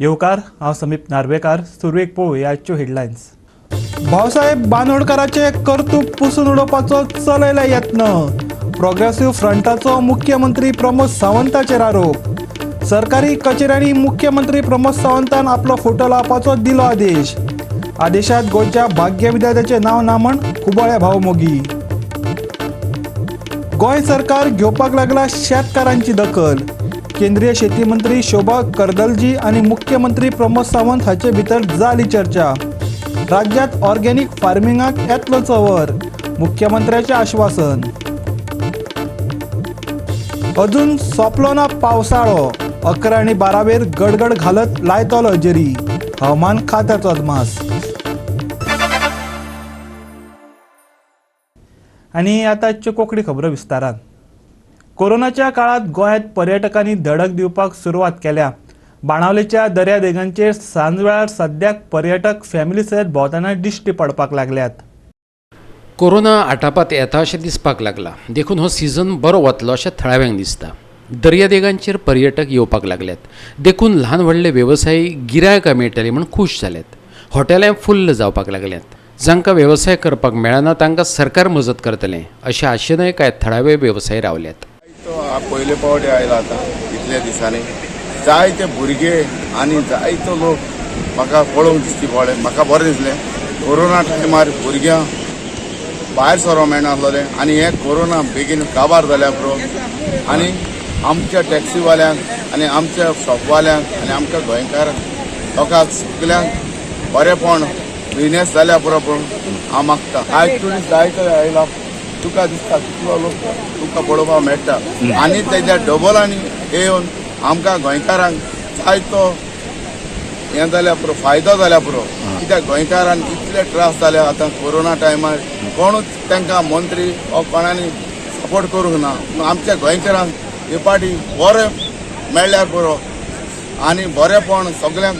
येवकार, हांव समीप नार्वेकार. सुरवेक पळोवया आजच्यो हेडलायन्स. भाऊसाहेब बांदोडकाराचे कर्तूब पुसून उडोवपाचो चलयला यत्न. प्रोग्रेसिव्ह फ्रंटाचो मुख्यमंत्री प्रमोद सावंताचेर आरोप. सरकारी कचेऱ्यांनी मुख्यमंत्री प्रमोद सावंतान आपलो फोटो लावपाचो दिलो आदेश. आदेशात गोंयच्या भाग्यविधात्याचे नांव ना म्हण खुबळ्या भावमोगी. गोंय सरकार घेवपाक लागला शेतकारांची दखल. केंद्रीय शेती मंत्री शोभा करंदलजे आनी मुख्यमंत्री प्रमोद सावंत हाचे भितर जाली चर्चा. राज्यात ऑर्गेनिक फार्मिंगाक येतलो चंवर, मुख्यमंत्र्याचे आश्वासन. अजून सोंपलो ना पावसाळो, 11 आनी 12वेर गडगड घालत लायतलो हजेरी, हवामान खात्याचो अदमास. आनी आतांच्यो कोंकणी खबरो विस्तारान. कोरोनाच्या काळात गोंयांत पर्यटकांनी धडक दिवपाक सुरवात केल्या. बाणावलेच्या दर्यादेगांचेर सांजवेळार सद्याक पर्यटक फॅमिली सयत भोंवतना दिश्टी पडपाक लागल्यात. कोरोना आटापात येता अशें दिसपाक लागला, देखून हो सिजन बरो वतलो अशें थळाव्यांक दिसता. दर्यादेगांचेर पर्यटक येवपाक लागल्यात, देखून ल्हान व्हडले वेवसायी गिरायकां मेळटली म्हूण खूश जाल्यात. हॉटेलां फुल्ल जावपाक लागल्यात. जांकां वेवसाय करपाक मेळना तांकां सरकार मजत करतलें अशे आशेनय कांय थळावे वेवसायी रावल्यात. तो पयले पावटी आयला आतां इतल्या दिसांनी जायते भुरगे आनी जायतो लोक म्हाका पळोवंक दिसती पडले. म्हाका बरें दिसलें. कोरोना टायमार भुरग्यांक भायर सरोंक मेळनासलें आनी हे कोरोना बेगीन काबार जाल्या पुरो आनी आमच्या टॅक्सीवाल्यांक आनी आमच्या शॉपवाल्यांक आनी आमच्या गोंयकारांक लोकांक सगल्यांक बरेंपण बिजनेस जाल्या पुरो. पूण हांव मागता आयज ट्युरिस्ट जायते आयला, तुका दिसता कितलो लोक तुका पळोवपाक मेळटा आनी तेज्या डबल आनी येवन आमकां गोंयकारांक जायतो हें जाल्या पुरो, फायदो जाल्या पुरो. कित्याक गोंयकारांक इतले त्रास जाले आतां कोरोना टायमार, कोणूच तांकां मंत्री वा कोणांनी सपोर्ट करूंक ना. पूण आमच्या गोंयकारांक हे पाटी बरें मेळ्ळ्यार पुरो आनी बरेंपण सगल्यांक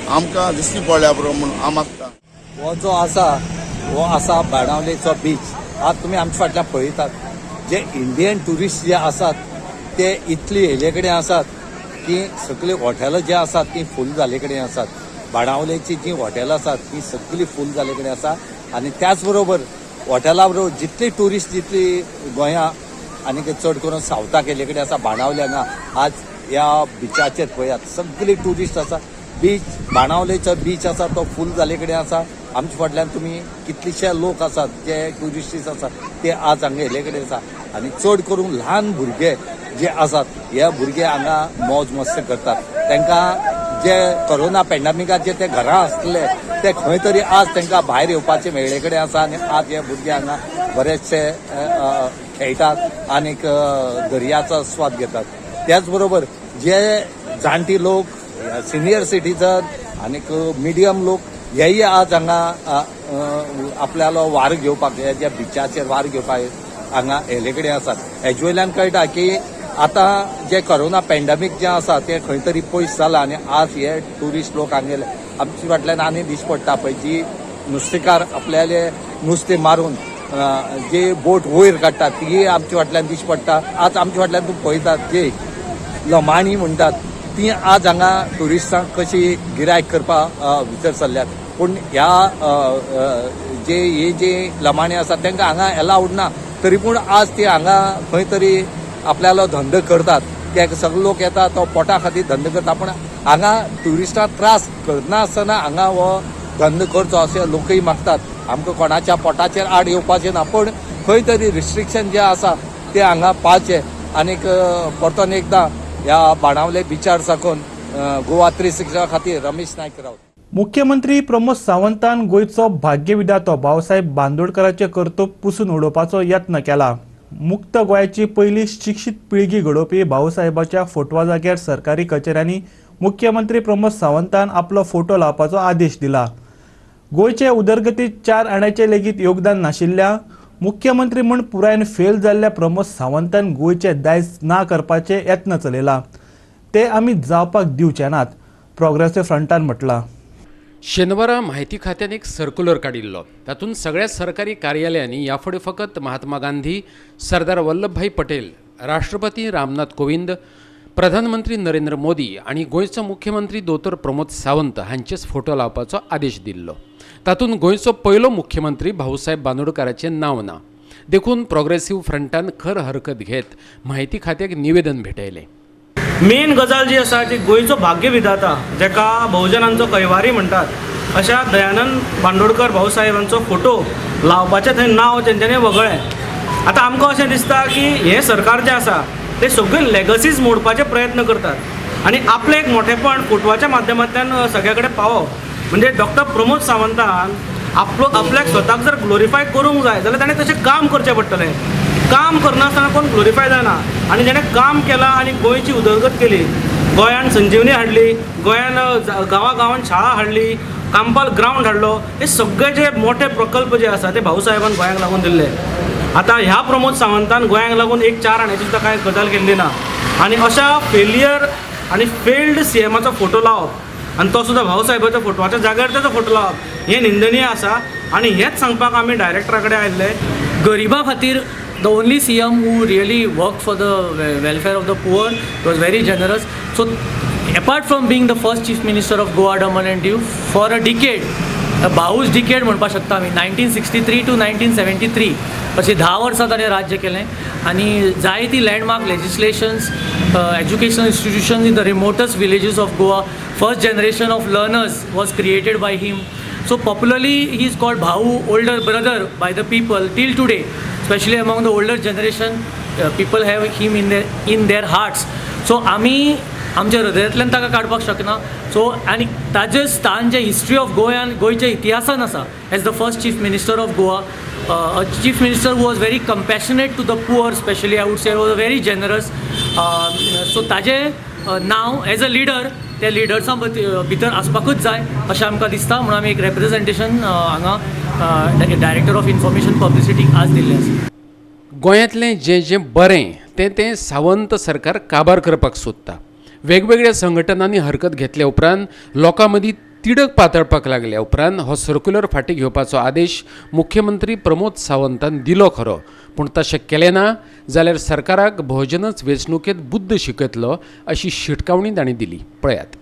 आमकां दिश्टी पडल्या पुरो म्हूण हांव मागता. हो जो आसा हो आसा बाणावलेचो बीच. आज तुमी आमच्या फाटल्यान पळयतात जे इंडियन ट्युरिस्ट जे आसात ते इतली येयले कडेन आसात की सगळीं हॉटेलां जी आसात ती फूल जाल्ले कडेन आसात. बाणावलेची जी हॉटेलां आसात ती सगळीं फूल जाल्ले कडेन आसा आनी त्याच बरोबर हॉटेला बरोबर जितली ट्युरिस्ट जितली गोंया आनी चड करून सावथाक येयले कडेन आसा, बाणावले हांगा आज ह्या बिचाचेर पळयात सगळी ट्युरिस्ट आसा. बीच बाणावलेचो बीच आसा तो फूल जाल्ले कडेन आसा. आमच्या फाटल्यान तुमी कितलेशे लोक आसात जे ट्युरिस्टीस आसात ते आज हांगा येयले कडेन आसा आनी चड करून ल्हान भुरगे जे आसात हे भुरगे हांगा मौज मस्ती करतात. तांकां जे कोरोना पेंडमिकाचे ते घरा आसले ते खंय तरी आज तांकां भायर येवपाचे मेळ्ळे कडेन आसा आनी आज हे भुरगे हांगा बरेचशे खेळटात आनीक दर्याचो स्वाद घेतात. त्याच बरोबर जे जाणटी लोक, सिनियर सिटीजन आनीक मिडियम लोक हेय आज हांगा आपल्यालो वारो घेवपाक ह्या ज्या बिचाचेर वारो घेवपाक हांगा येयले कडेन आसात. हेजे वयल्यान कळटा की आतां जे कोरोना पेंडमीक जें आसा तें खंय तरी पयस जालां आनी आज हे ट्युरिस्ट लोक हांगा गेले. आमच्या फाटल्यान आनी दिश्टी पडटा पळय जी नुस्तेकार आपल्याले नुस्तें मारून जे बोट वयर काडटात ती आमच्या फाटल्यान दिश्टी पडटा. आज आमच्या फाटल्यान तूं पळयतात जे लमाणी म्हणटात ती आज हांगा ट्युरिस्टांक कशी गिरायक करपाक भितर सरल्यात. पूण ह्या जे हे जे लमाणी आसात तांकां हांगा एलावड ना, तरी पूण आज ती हांगा खंय तरी आपल्यालो धंदो करतात. ते सगळे लोक येता तो पोटा खातीर धंदो करता, पूण हांगा ट्युरिस्टांक त्रास करनासतना हांगा हो धंदो करचो अशें लोकय मागतात. आमकां कोणाच्या पोटाचेर आड येवपाचें ना, पूण खंय तरी रिस्ट्रिक्शन जें आसा तें हांगा पाळचें. आनीक परतून एकदां ह्या बाणावले बिचार साकून गोवा 360 खातीर रमेश नायक रावत. मुख्यमंत्री प्रमोद सावंतान गोंयचो भाग्यविधातो भाऊसाहेब बांदोडकराचें कर्तूब पुसून उडोवपाचो यत्न केला. मुक्त गोंयाची पयली शिक्षीत पिळगी घडोवपी भाऊसाहेबाच्या फोटवा जाग्यार सरकारी कचेऱ्यांनी मुख्यमंत्री प्रमोद सावंतान आपलो फोटो लावपाचो आदेश दिला. गोंयचे उदरगतीत 4 आण्याचें लेगीत योगदान नाशिल्ल्या मुख्यमंत्री म्हूण पुरायेन फेल जाल्ल्या प्रमोद सावंतान गोंयचें दायज ना करपाचे यत्न चलयला, ते आमी जावपाक दिवचे नात, प्रोग्रेसिव्ह फ्रंटान म्हटलां. शेनवारा म्हायती खात्यान एक सर्क्युलर काडिल्लो. तातूंत सगळ्या सरकारी कार्यालयांनी ह्या फुडें फकत महात्मा गांधी, सरदार वल्लभभाई पटेल, राष्ट्रपती रामनाथ कोविंद, प्रधानमंत्री नरेंद्र मोदी आनी गोंयचो मुख्यमंत्री दोतोर प्रमोद सावंत हांचेच फोटो लावपाचो आदेश दिल्लो. तातूंत गोंयचो पयलो मुख्यमंत्री भाऊसाहेब बांदोडकाराचें नांव ना, देखून प्रोग्रेसीव फ्रंटान खर हरकत घेत म्हायती खात्याक निवेदन भेटयलें. मेन गजाल जी आसा ती गोंयचो भाग्य विधाता जेका बहुजनांचो कैवारी म्हणटात अशा दयानंद बांदोडकर भाऊसाहेबांचो फोटो लावपाचें थंय नांव तेंच्यांनी वगळ्ळें. आतां आमकां अशें दिसता की हें सरकार जें आसा ते सगळे लेगसीज मोडपाचे प्रयत्न करतात आनी आपलें एक मोठेपण फोटवाच्या माध्यमांतल्यान सगळ्या कडेन पावोवप. म्हणजे डॉक्टर प्रमोद सावंतान आपलो आपल्याक स्वताक जर ग्लोरिफाय करूंक जाय जाल्यार ताणें तशें काम करचें पडटलें. काम करनासतना कोण ग्लोरिफाय जायना आनी जेणें काम केलां आनी गोंयची उदरगत केली, गोंयान संजीवनी हाडली, गोंयान गांवा गांवान शाळा हाडली, कांपाल ग्रावंड हाडलो, हे सगळे जे मोठे प्रकल्प जे आसा ते भाऊसाहेबान गोंयांक लागून दिल्ले. आतां ह्या प्रमोद सावंतान गोंयांक लागून एक 4 आण्याची सुद्दां कांय गजाल केल्ली ना आनी अशा फेलियर आनी फेल्ड सीएमाचो फोटो लावप आनी तो सुद्दां भाऊसाहेबाच्या फोटवाच्या जाग्यार ताचो फोटो लावप हें निंदनीय आसा आनी हेंच सांगपाक आमी डायरेक्टरा कडेन आयिल्ले. गरिबा खातीर the only CM who really worked for the welfare of the poor, was very generous. So apart from being the first chief minister of Goa, Daman and Diu for a decade, Bhau's decade म्हणपाक शकता आमी, 1963 to 1973 अशी 10 वर्सां ताणें राज्य केलें आनी जायती landmark legislations, educational institutions in the remotest villages of Goa, first generation of learners was created by him. So popularly he is called Bhau, older brother by the people till today, specially among the older generation, people have him in their hearts. So आमी आमच्या हृदयांतल्यान ताका काडपाक शकना. So आनी ताजें स्थान जें history of गोंयान, गोंयच्या इतिहासान आसा as the first chief minister of Goa, a chief minister who was very compassionate to the poor, specially I would say was very generous. So ताजें नांव एज अ लिडर त्या लिडर्सां भितर आसपाकूच जाय अशें आमकां दिसता. म्हणून आमी एक रेप्रेजेंटेशन हांगा डायरेक्टर ऑफ इन्फॉर्मेशन पब्लिसिटीक आज दिल्लें आसा. गोंयांतलें जें जें बरें तें तें सावंत सरकार काबार करपाक सोदता. वेगवेगळ्या संघटनांनी हरकत घेतल्या उपरांत लोकां मदीं तिडक पातळपाक लागल्या उपरांत हो सर्क्युलर फाटीं घेवपाचो आदेश मुख्यमंत्री प्रमोद सावंतान दिलो खरो, पूण तशें केलें ना जाल्यार सरकाराक भोवजनच वेंचणुकेंत बुद्द शिकयतलो अशी शिटकावणी तांणी दिली. पळयात.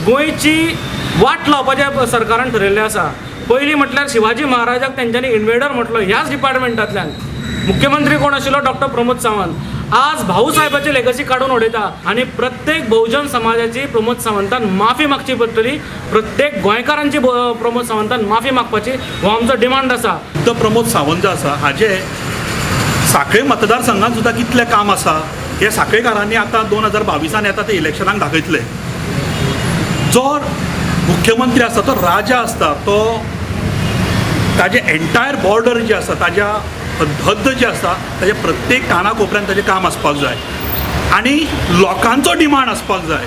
गोंयची वाट लावपाचें सरकारान ठरयल्लें आसा. पयलीं म्हटल्यार शिवाजी महाराजाक तेंच्यांनी इन्वेडर म्हटलो ह्याच डिपार्टमेंटांतल्यान. मुख्यमंत्री कोण आशिल्लो? डॉक्टर प्रमोद सावंत. आज भाऊसाहेबाची लेगसी काडून उडयता आनी प्रत्येक बहुजन समाजाची प्रमोद सावंतान माफी मागची पडटली, प्रत्येक गोंयकारांची प्रमोद सावंतान माफी मागपाची हो आमचो डिमांड आसा. तो प्रमोद सावंत जो आसा हाजे साखळे मतदारसंघात सुद्दां कितलें काम आसा हे साखळेकारांनी आतां 2022 येता ते इलेक्शनाक दाखयतले. जो मुख्यमंत्री आसता तो राजा आसता, तो ताजे एंटायर बॉर्डर जे आसा, ताज्या हद्द जे आसा, ताज्या प्रत्येक काना कोपऱ्यान ताजें काम आसपाक जाय आनी लोकांचो डिमांड आसपाक जाय.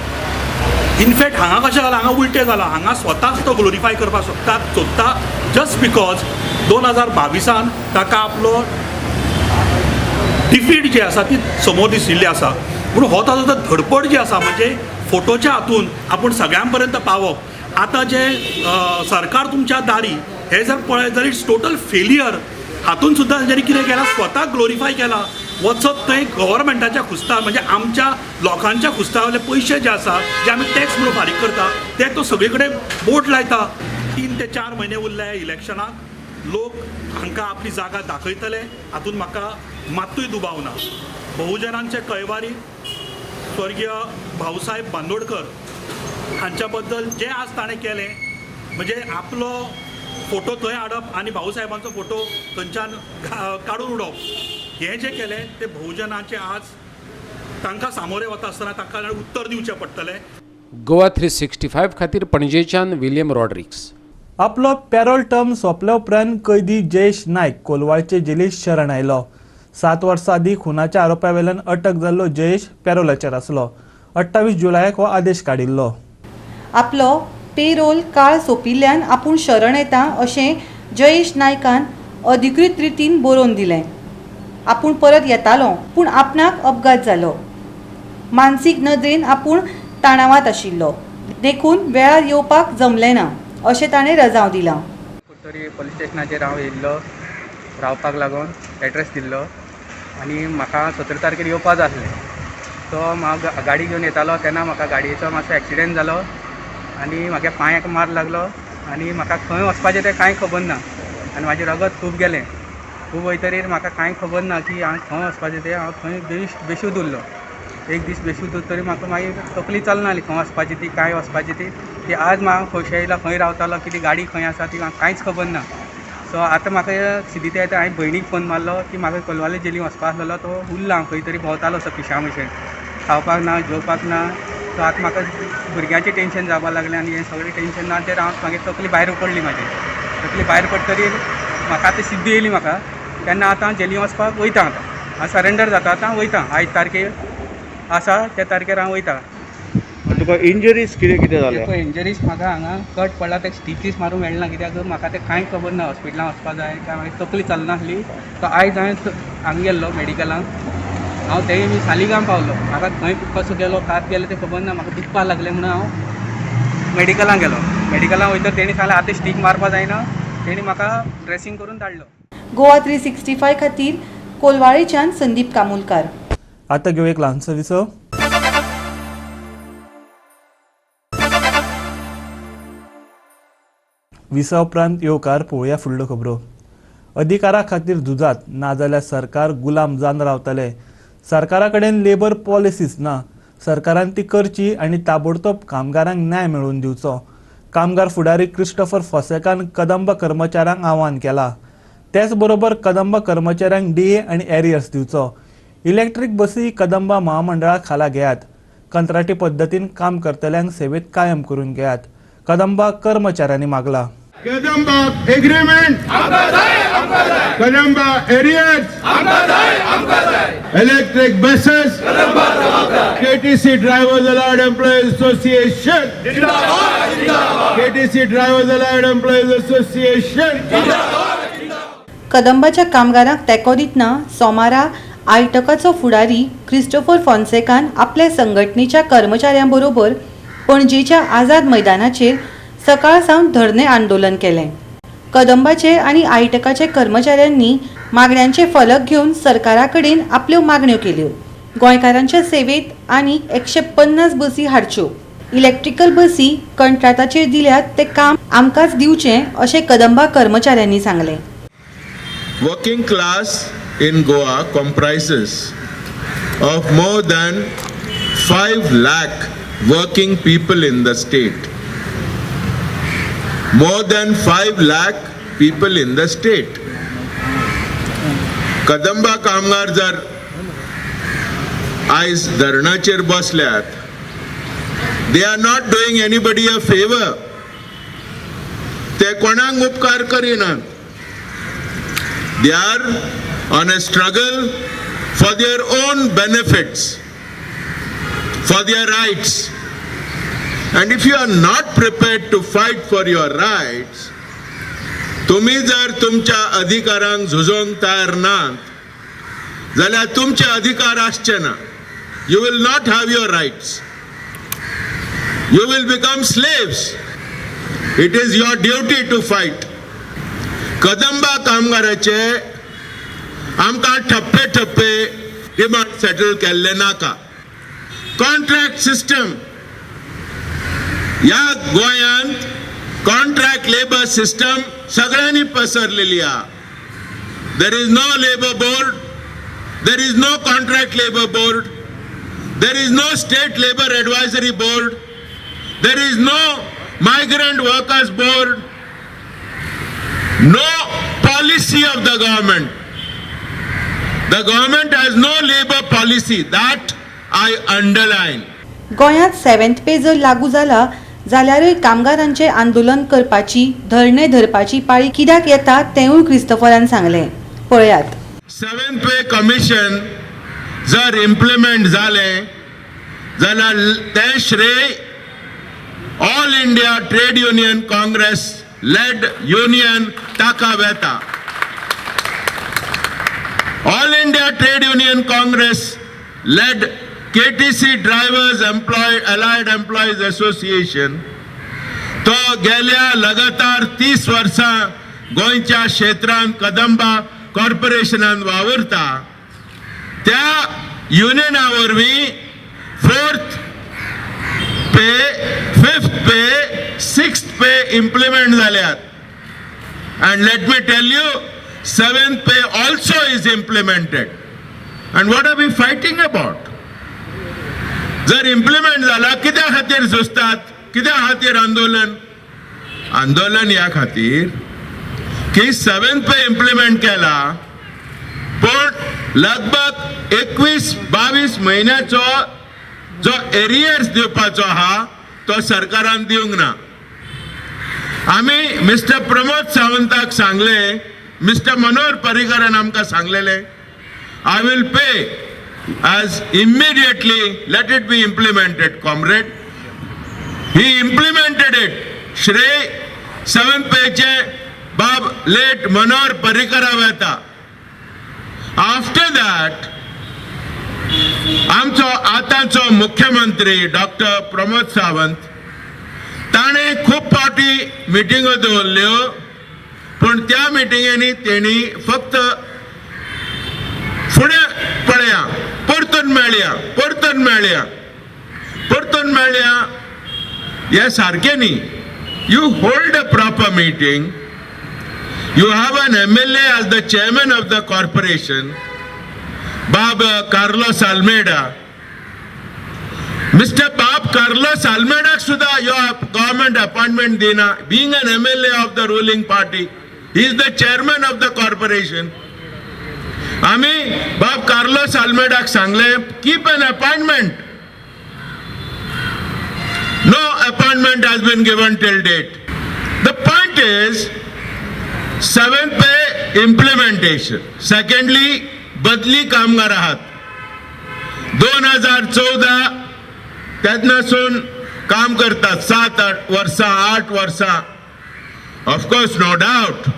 इनफॅक्ट हांगा कशें जालां, हांगा उलटें जालां, हांगा स्वताच तो ग्लोरिफाय करपाक सोदता जस्ट because 2022 ताका आपलो डिफीट जी आसा ती समोर दिशिल्ली आसा. पूण हो ताजो धडपड जी आसा म्हणजे फोटोच्या हातून आपूण सगळ्यां पर्यंत पावप. आतां जें सरकार तुमच्या दारी हे जर पळयत जाल्यार it's total failure. हातून सुद्दां तेंच्यांनी कितें केलां, स्वताक ग्लोरिफाय केला. वचत थंय गव्हर्मेंटाच्या खुस्तार म्हणजे आमच्या लोकांच्या खुस्तावयले पयशे जे आसा, जे आमी टॅक्स म्हणून फारीक करता, ते तो सगळे कडेन बोट लायता. 3 ते 4 म्हयने उरले इलेक्शनाक, लोक हांकां आपली जागा दाखयतले हातून म्हाका मात्तूय दुबाव ना. बहुजनांचे कैवारी स्वर्गीय भाऊसाहेब बांदोडकर हांच्या बद्दल जें आज ताणें केलें म्हणजे आपलो फोटो थंय हाडप आनी भाऊसाहेबांचो फोटो थंयच्यान काडून उडोवप, हें जें केलें तें बहुजनांचें आज तांकां सामोरे वता आसतना तांकां उत्तर दिवचें पडटलें. गोवा 365 खातीर पणजेच्यान विलियम रॉड्रिक्स. आपलो पॅरोल टर्म सोंपल्या उपरांत कैदी जयेश नायक कोलवाळचे जेलीत शरण आयलो. 7 वर्सां आदीं खुनाच्या आरोपा वेल्यान अटक जाल्लो जयेश पॅरोलाचेर आसलो. 28 जुलयाक हो आदेश काडिल्लो. आपलो पेरोल काळ सोंपिल्ल्यान आपूण शरण येता अशें जयेश नायकान अधिकृत रितीन बरोवन दिलें. आपूण परत येतालो पूण आपणाक अपघात जालो. मानसीक नदरेन आपूण ताणावात आशिल्लो देखून वेळार येवपाक जमलें ना अशें ताणें रजांव दिलां. कुडतरी पोलीस स्टेशनाचेर हांव येयल्लो रावपाक लागून एड्रेस दिल्लो आनी म्हाका 17 तारखेर येवपा जाय आसलें. तो हांव गाडी घेवन येतालो तेन्ना म्हाका गाडयेचो मातसो एक्सिडेंट जालो आनी म्हाज्या पांयाक मार लागलो आनी म्हाका खंय वचपाचें तें कांय खबर ना आनी म्हाजें रगत खूब गेलें. खूब वयतरीर म्हाका कांय खबर ना की हांव खंय वचपाचें तें. हांव थंय बेशूद उरलो. एक दीस बेशूद उरतरी म्हाका मागीर तकली चलना जाली खंय वचपाची ती, कांय वचपाची ती. ती आज म्हाका खोशी आयला खंय रावतालो, कितें गाडी खंय आसा ती म्हाका कांयच खबर ना. सो आतां म्हाका सिद्धी येता. हांवें भयणीक फोन मारलो की म्हाका कोलवाले जेली वचपा आसलेलो तो उरला, हांव खंय तरी भोंवतालो असो पिशा भशेन, खावपाक ना जेवपाक ना. सो आतां म्हाका भुरग्यांचें टेंशन जावपाक लागलें आनी हें सगळें टेंशन ना तें हांव मागीर तकली भायर पडली म्हाजी. तकली भायर पडटकीर म्हाका आतां सिद्धी येयली म्हाका. तेन्ना आतां जेली वचपाक वयता. आतां हांव सरेंडर जाता, आतां वयता. आयज तारखेर आसा त्या तारखेर हांव वयता. तुका इंजरीज कितें कितें जाल्या? इंजरीज म्हाका हांगा कट पडला, ते स्टिचीस मारूंक मेळना कित्याक म्हाका तें कांय खबर ना. हॉस्पिटलान वचपा जाय काय मागीर तकली चलनासली. सो आयज हांवें हांगा गेल्लो मेडिकलान, हांव तेय बी सालिगांव पावलो. म्हाका खंय कसो गेलो कात गेलो तें खबर ना. म्हाका दुखपाक लागलें म्हणून हांव मेडिकलान गेलो. मेडिकलान वयतर तेणी सांगलें आतां स्टीक मारपा जायना, तेणी म्हाका ड्रेसींग करून धाडलो. गोवा 365 खातीर कोलवाळेच्यान संदीप कामुलकार. आतां घेवं एक ल्हानसो विसव. विसा उपरांत येवकार पळोवया फुडल्यो खबरो. अधिकारा खातीर झुजात, नाजाल्यार सरकार गुलाम जावन रावतले. सरकारा कडेन लेबर पॉलिसीस ना. सरकारान ती करची आनी ताबडतोब कामगारांक न्याय मेळोवन दिवचो. कामगार फुडारी क्रिस्टोफर फोसेकान कदंब कर्मचाऱ्यांक आवाहन केलां. तेच बरोबर कदंब कर्मचाऱ्यांक डीए आनी एरियर्स दिवचो. इलेक्ट्रीक बसी कदंबा महामंडळा खाला घेयात. कंत्राटी पद्दतीन काम करतल्यांक सेवेत कायम करून घेयात. कदंबा कर्मचाऱ्यांनी मागला. Kadamba agreement, Kadamba arrears, electric buses, KTC drivers allied employees association, KTC drivers allied employees association. कदंबाच्या कामगारांक तेंको दितना सोमारा आयटकाचो फुडारी क्रिस्टोफर फोन्सेकान आपल्या संघटनेच्या कर्मचाऱ्यां बरोबर पणजेच्या आझाद मैदानाचेर सकाळ सावन धरणे आंदोलन केलें. कदंबाचे आनी आयटकाचे कर्मचाऱ्यांनी मागण्यांचे फलक घेवन सरकारा कडेन आपल्यो मागण्यो केल्यो. गोंयकारांच्या सेवेत आनी 150 बसी हाडच्यो, इलेक्ट्रिकल बसी कंत्राटाचेर दिल्यात ते काम आमकांच दिवचें अशें कदंबा कर्मचाऱ्यांनी सांगलें. Working class in Goa comprises of more than 5 lakh working people in the state. More than 5 lakh people in the state. Kadamba कामगार जर आयज धरणाचेर बसल्यात, they are not doing anybody a favour. ते कोणाक उपकार करिनात. They are on a struggle for their own benefits, for their rights. And if you are not prepared to fight for your rights, तुम्ही जर तुमच्या अधिकारांक झुजोंक तयार नात जाल्यार तुमचे अधिकार आसचे ना. You will not have your rights. You will become slaves. It is your duty to fight. Kadamba कामगाराचे आमकां ठप्पे ठप्पे डिमांड सेटल केल्ले नाका. कॉन्ट्रॅक्ट सिस्टम ह्या गोंयांत कॉन्ट्रॅक्ट लेबर सिस्टम सगळ्यांनी पसरलेली आहा. There is no labour board, there is no contract labour board, there is no state labour advisory board, there is no migrant workers board, no policy of the government. The government has no labour policy, that I underline. गोंयांत seventh pay जर लागू जाला जाल्यारूय कामगारांचें आंदोलन करपाची, धरणे धरपाची पाळी कित्याक येता तेंवूय क्रिस्तोफरान सांगलें. पळयात. सेव्हन्थ पे कमिशन जर इम्प्लिमेंट जालें जाल्यार तें श्रेय All India Trade Union Congress led union ताका वेता. All India Trade Union Congress led KTC drivers allied employees association तो गेल्या लगातार 30 वर्सां गोंयच्या क्षेत्रांत कदंबा कॉर्पोरेशनान वावुरता. त्या युनियना वरवीं Fourth pay, fifth pay, sixth pay implement जाल्यात. And let me tell you, seventh pay also is implemented. And what are we fighting about? जर इम्प्लिमेंट जाला, कित्या खातीर झुजतात? कित्या खातीर आंदोलन? आंदोलन ह्या खातीर की सेव्हन्थ पे इम्प्लिमेंट केला, पण लगभग 21-22 म्हयन्याचो जो एरियर्स दिवपाचो आहा, तो सरकारान दिवंक ना. आमी मिस्टर प्रमोद सावंताक सांगले, मिस्टर मनोहर पर्रीकरान आमकां सांगलेले, "I will pay as immediately, let it be implemented, comrade." He implemented it. श्रेय सेवन पेचे बाब लेट मनोहर पर्रीकरा वता. आफ्टर that आमचो आतांचो मुख्यमंत्री डॉक्टर प्रमोद सावंत, ताणें खूब फावटी मिटिंगो दवरल्यो, पूण त्या मिटिंगेनी तेणी फक्त फुडें पळया, परतून मेळया, परतून मेळया, परतून मेळया. हे सारकें न्ही. You hold a proper meeting. You have an MLA as the chairman of the corporation, Bob Carlos Almeida. Mister Bob Carlos आल्मेडाक सुद्धा यो गव्हर्मेंट अपॉइंटमेंट दिना. Being an MLA of the ruling party, he is the chairman of the corporation. आम्ही बाब Carlos आल्मेडाक सांगले, keep an appointment. No appointment has been given till date. The point is seventh pay implementation. Secondly, बदली कामगार आहात, 2014 तेन्नासून काम करतात, 7 वर्सां, 8 वर्सां. Of course, no doubt,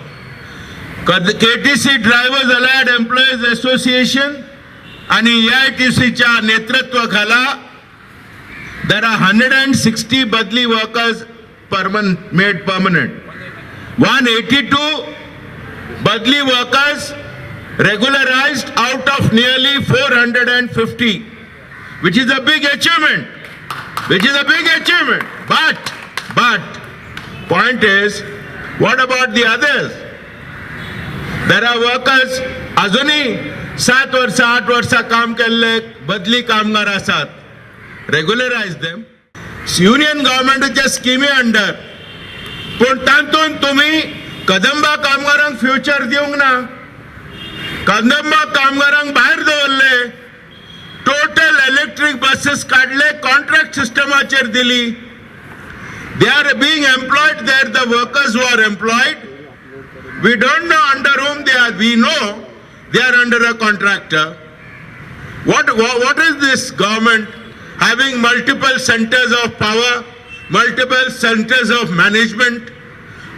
KTC drivers allied employees association आणि एआयटीसीच्या नेतृत्वाखाला there are 160 बदली workers permanent, made permanent. 182 बदली workers regularized out of nearly 450, which is a big achievement, which is a big achievement. But point is, what about the others? There are workers अजूनही 7 वर्सां, 8 वर्सां काम केल्ले बदली कामगार आसात. रेग्युलरायज देम युनियन गव्हर्मेंटाच्या स्किमी अंडर. पूण तातूंत तुमी कदंबा कामगारांक फ्युचर दिवंक ना. कदंबा कामगारांक भायर दवरले. टोटल इलेक्ट्रीक बसेस काडले, कॉन्ट्रॅक्ट सिस्टमाचेर दिली. They are being employed there. The workers who are employed, we don't know under whom they are. We know they are under a contractor. What is this government, having multiple centers of power, multiple centers of management?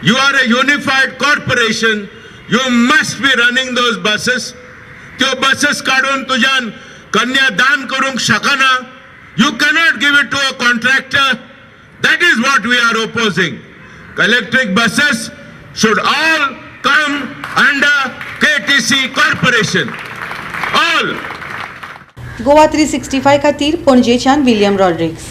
You are a unified corporation. You must be running those buses. त्यो buses काडून तुज्यान कन्यादान करूंक शकना. You cannot give it to a contractor. That is what we are opposing. Electric buses should all come under KTC Corporation. All. Goa 365 खातीर पणजेच्यान William Rodrigues.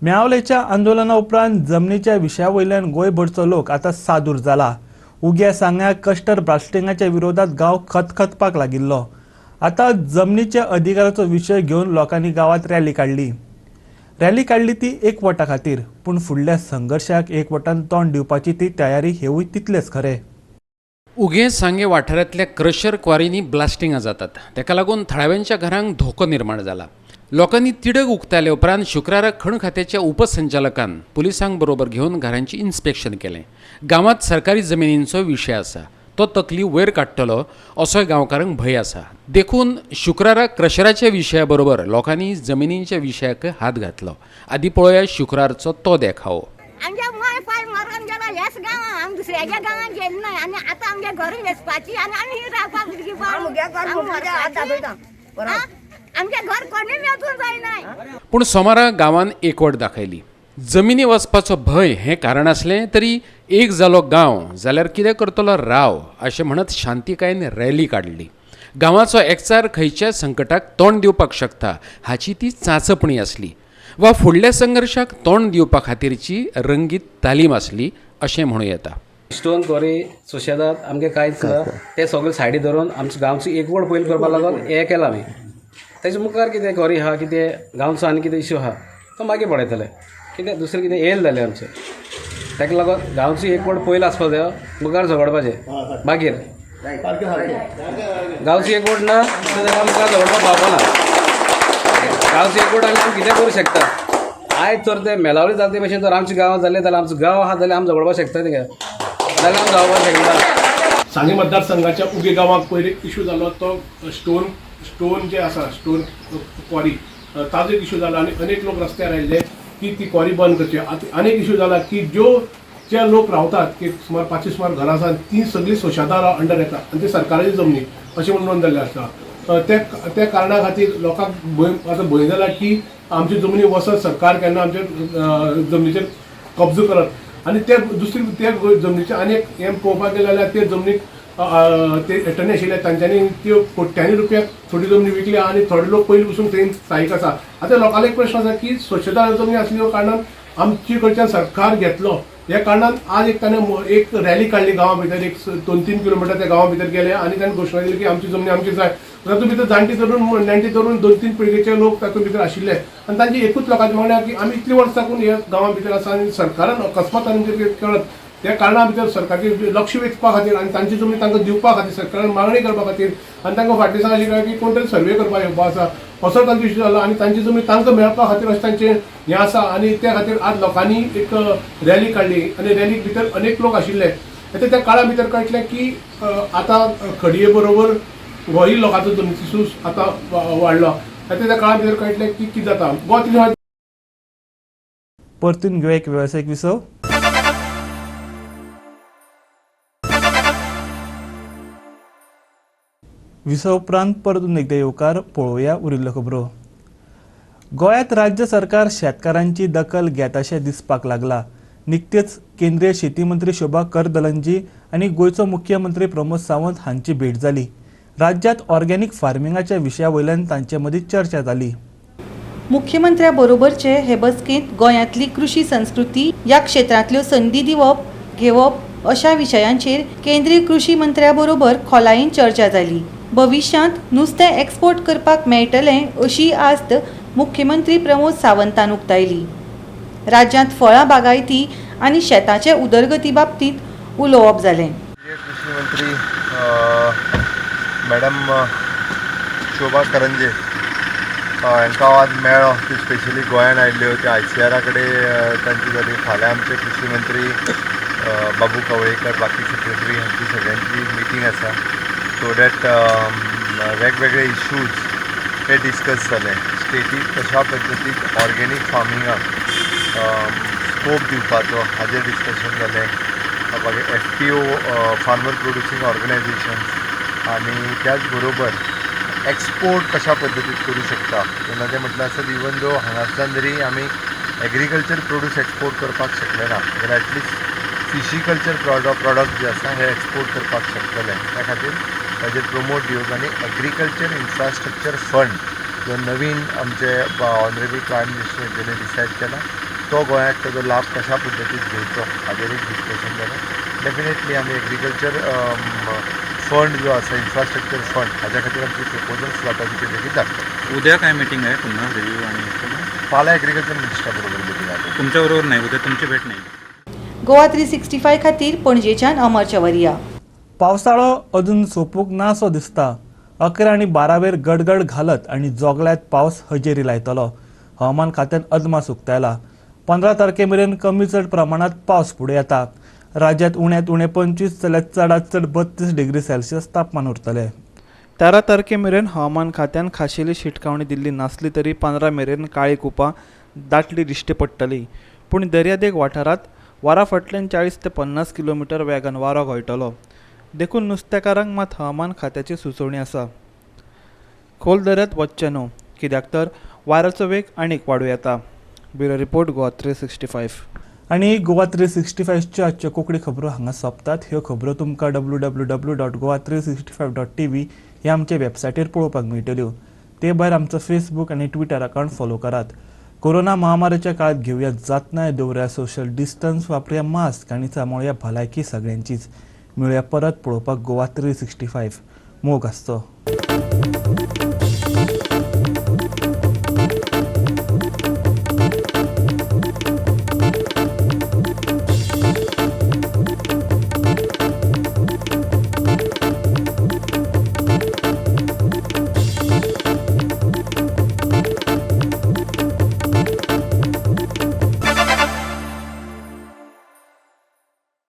म्यावलेच्या आंदोलना उपरांत जमनीच्या विशया वयल्यान गोंयभरचो लोक आतां सादूर जाला. उग्या सांग्या क्रशर ब्लास्टिंगाच्या विरोधात गांव खतखतपाक लागिल्लो. आतां जमनीच्या अधिकाराचो विशय घेवन लोकांनी गांवांत रॅली काडली. रॅली काडली ती एकवटा खातीर, पूण फुडल्या संघर्शाक एकवटान तोंड दिवपाची ती तयारी हेवूय तितलेच खरें. उगें सांगे वाठारांतल्या क्रशर क्वारींनी ब्लास्टिंगां जातात. ताका लागून थळाव्यांच्या घरांक धोको निर्माण जाला. लोकांनी तिडक उक्तायले उपरांत शुक्रारा खण खात्याच्या उपसंचालकान पुलिसांक बरोबर घेवन घरांची इन्स्पेक्शन केलें. गांवांत सरकारी जमिनींचो विशय आसा, तो तकली वयर काडटलो असोय गांवकारांक भंय आसा. देखून शुक्रारा क्रशराच्या विशया बरोबर लोकांनी जमिनींच्या विशयाक हात घातलो. आदी पळोवया शुक्रारचो तो देखावो. आमच्या माय पाय मरून गेलो ह्याच गांवां. आमी दुसऱ्याच्या गांवांत गेली ना. आनी आतां आमगे घर वेचपाची आनी आमी ही रावपाक भुरगीं. आमगे घर कोणी मेजून जायना. पूण सोमारा गांवान एकवट दाखयली. जमिनी वचपाचो भंय हें कारण आसलें तरी एक जालो गांव जाल्यार कितें करतलो राव अशें म्हणत शांतिकायेन रॅली काडली. गांवाचो एकचार खंयच्याय संकटाक तोंड दिवपाक शकता हाची ती चांचपणी आसली वा फुडल्या संघर्शाक तोंड दिवपा खातीरची रंगीत तालीम आसली अशें म्हणूं येता. स्टोन क्वॉरी सुशेगाद आमगे कांयच ना, ते सगळे सायडी धरून आमच्या गांवची एकवट पयलीं करपाक लागून हें केलां आमी. तेजे मुखार कितें क्वॉरी आहा, कितें गांवचो आनी कितें इशू आहा तो मागीर पळयतले, कितें दुसरें कितें येयल जालें आमचें. ताका लागून गांवची एकवट पयलीं आसपाक जाय, मुखार झगडपाचें मागीर. गांवची एकवट ना जाल्यार मुखार झगडपाक पावपाना. गांवची एकवट आमी कितें करूं शकता. आयज तर ते मेलावली जाता ते भशेन जर आमच्या गांवांत जालें जाल्यार आमचो गांव आहा जाल्यार आमी झगडपाक शकता तिका, जाल्यार आमी जावपाक शकना. सांगे मतदारसंघाच्या उगे गांवाक पयर एक इशू जालो तो स्टोन जे आसा स्टोन क्वॉरी ताजो एक इशू जाला आनी अनेक लोक रस्त्यार आयिल्ले की ती क्वॉरी बंद करची. आतां आनीक इशू जाला की ज्यो जे लोक रावतात की सुमार 500 सुमार घरां आसा ती सगळीं सोशादारा अंडर येता आनी ती सरकाराची जमनी अशें म्हणून नोंद जाल्लें आसा. त्या कारणा खातीर लोकांक भंय आतां भंय जाला की आमची जमनी वचत, सरकार केन्ना आमच्या जमनीचेर कब्जो करत आनी ते दुसरी त्या जमनीचे आनी एक हें पळोवपाक गेलें जाल्यार ते जमनीक ते एटर्नी आशिल्ले तांच्यांनी त्यो कोट्यांनी रुपया थोडी जमनी विकल्या आनी थोडे लोक पयलीं पसून थंय स्थायीक आसा. आतां लोकांलो एक प्रश्न आसा की स्वच्छता जमनी आसली कारणान आमचे कडच्यान सरकार घेतलो, ह्या कारणान आज एक ताणें एक रॅली काडली गांवा भितर, एक 2-3 किलोमिटर त्या गांवा भितर गेले आनी ताणें घोशणा दिली की आमची जमनी आमची जाय. तातूंत भितर जाणटे धरून नेणटे धरून 2-3 पिळगेचे लोक तातूंत भितर आशिल्ले आनी तांची एकूच लोकांची मागणी की आमी इतली वर्सां साकून ह्या गांवा भितर आसा आनी सरकारान अकस्मात आमचेर कळत त्या कारणा भितर सरकारचे लक्ष वेधपा खातीर आनी तांची जमनी तांकां दिवपा खातीर सरकारान मागणी करपा खातीर आनी तांकां फाटल्या दिसा अशें कळ्ळें की कोण तरी सर्वे करपाक येवपा आसा असो तांचो इशू जालो आनी तांची जमनी तांकां मेळपा खातीर अशें तांचें हें आसा आनी त्या खातीर आज लोकांनी एक रॅली काडली आनी रॅलीक भितर अनेक लोक आशिल्ले. आतां त्या काळा भितर कळटलें की आतां खडये बरोबर होय लोकांचो जमनीचो इशू आतां वाडलो. आतां त्या काळा भितर कळटलें की कितें जाता. गोवा परतून घेवया एक वेवसायीक विसव. विसव उपरांत परतून एकदा येवकार पळोवया उरिल्ल्यो खबरो. गोंयांत राज्य सरकार शेतकारांची दखल घेताशें दिसपाक लागला. निकतेच केंद्रीय शेती मंत्री शोभा करंदलजे आनी गोंयचो मुख्यमंत्री प्रमोद सावंत हांची भेट जाली. राज्यांत ऑर्गेनिक फार्मिंगाच्या विशया वयल्यान तांचे मदीं चर्चा जाली. मुख्यमंत्र्या बरोबरचे हे बसकेंत गोंयांतली कृशी संस्कृती ह्या क्षेत्रांतल्यो संदी दिवप घेवप अशा विशयांचेर केंद्रीय कृशी मंत्र्या बरोबर खोलायेन चर्चा जाली. भविष्यांत नुस्तें एक्सपोर्ट करपाक मेळटलें अशी आस्त मुख्यमंत्री प्रमोद सावंतान उक्तायली. राज्यांत फळां बागायती आनी शेताचे उदरगती बाबतींत उलोवप जालें. कृषी मंत्री मॅडम शोभा करंजे हांकां आज मेळ्ळो. ती स्पेशली गोंयान आयिल्ल्यो, त्या ICR कडेन तांची जाली. फाल्यां आमचे कृषी मंत्री बाबू कवळेकर, बाकी सेक्रेटरी हांची सगळ्यांची मिटींग आसा. सो that वेगवेगळे इशूज हे डिस्कस जाले. स्टेटीक कशा पद्दतीक ऑर्गेनीक फार्मिंगाक स्कोप दिवपाचो हाजेर डिस्कशन जालें. मागीर FPO farmer producing organisations आनी त्याच बरोबर एक्सपोर्ट कशा पद्दतीन करूं शकता. तेन्ना तें म्हटलें आसत इवन दो हांगासल्यान जरी आमी एग्रीकल्चर प्रोड्यूस एक्सपोर्ट करपाक शकले ना जाल्यार एटलिस्ट फिशिकल्चर प्रॉडक्ट जे आसा हे एक्सपोर्ट करपाक शकतले. त्या खातीर ताजेर प्रमोट दिवप आनी एग्रीकल्चर इन्फ्रास्ट्रक्चर फंड जो नवीन आमचे ऑनरेबल प्रायम मिनिस्टर हेंच्यांनी डिसायड केला तो गोंयाक ताजो लाभ कशा पद्दतीन घेवचो हाजेर एक डिस्कशन जालें. डेफिनेटली आमी एग्रीकल्चर फंड जो आसा इन्फ्रास्ट्रक्चर फंड हाज्या खातीर आमची प्रपोजल्स जाता तितके बेगीन धाडटले. उद्या काय मिटिंग आहे पुन्हा रिव्ह्यू आणि फाल्यां एग्रीकल्चर मिनिस्टरा बरोबर मिटींग आहा. तुमच्या बरोबर नाही, उद्या तुमची भेट नाही. गोवा 365 खातीर पणजेच्यान अमर चवरिया. पावसाळो अजून सोंपूंक नासो दिसता. 11 आनी 12 वेर गडगड घालत आनी जोगल्यात पावस हजेरी लायतलो. हवामान खात्यान अदमास उक्तायला. 15 तारखे मेरेन कमी चड प्रमाणांत पावस फुडें येता. राज्यांत उण्यांत उणें 25 जाल्यार चडांत चड 32 डिग्री सेल्सियस तापमान उरतलें. 13 तारखे मेरेन हवामान खात्यान खाशेली शिटकावणी दिल्ली नासली तरी 15 मेरेन काळी कुपां दाटली दिश्टी पडटली. पूण दर्यादेग वाठारांत वारा फाटल्यान 40 ते 50 किलोमिटर वेगान वारो घोळटलो. देखून नुस्तेकारांक मात हवामान खात्याची सुचोवणी आसा, खोल दर्यांत वचचें न्हू, कित्याक तर वाऱ्याचो वेग आनीक वाडूं येता. Bureau report, Goa 365. आनी गोवा 365च्यो आजच्यो कोंकणी खबरो हांगा सोंपतात. ह्यो खबरो तुमकां www.goa365.tv हे आमचे वेबसायटीर पळोवपाक मेळटल्यो. ते भायर आमचो फेसबूक आनी ट्विटर अकावंट फॉलो करात. कोरोना महामारीच्या काळात घेवया जातनाय, दवरुया सोशल डिस्टन्स, वापरुया मास्क आनी सांबाळुया भलायकी सगळ्यांचीच. मेळुया परत पळोवपाक गोवा 365. मोग आसचो.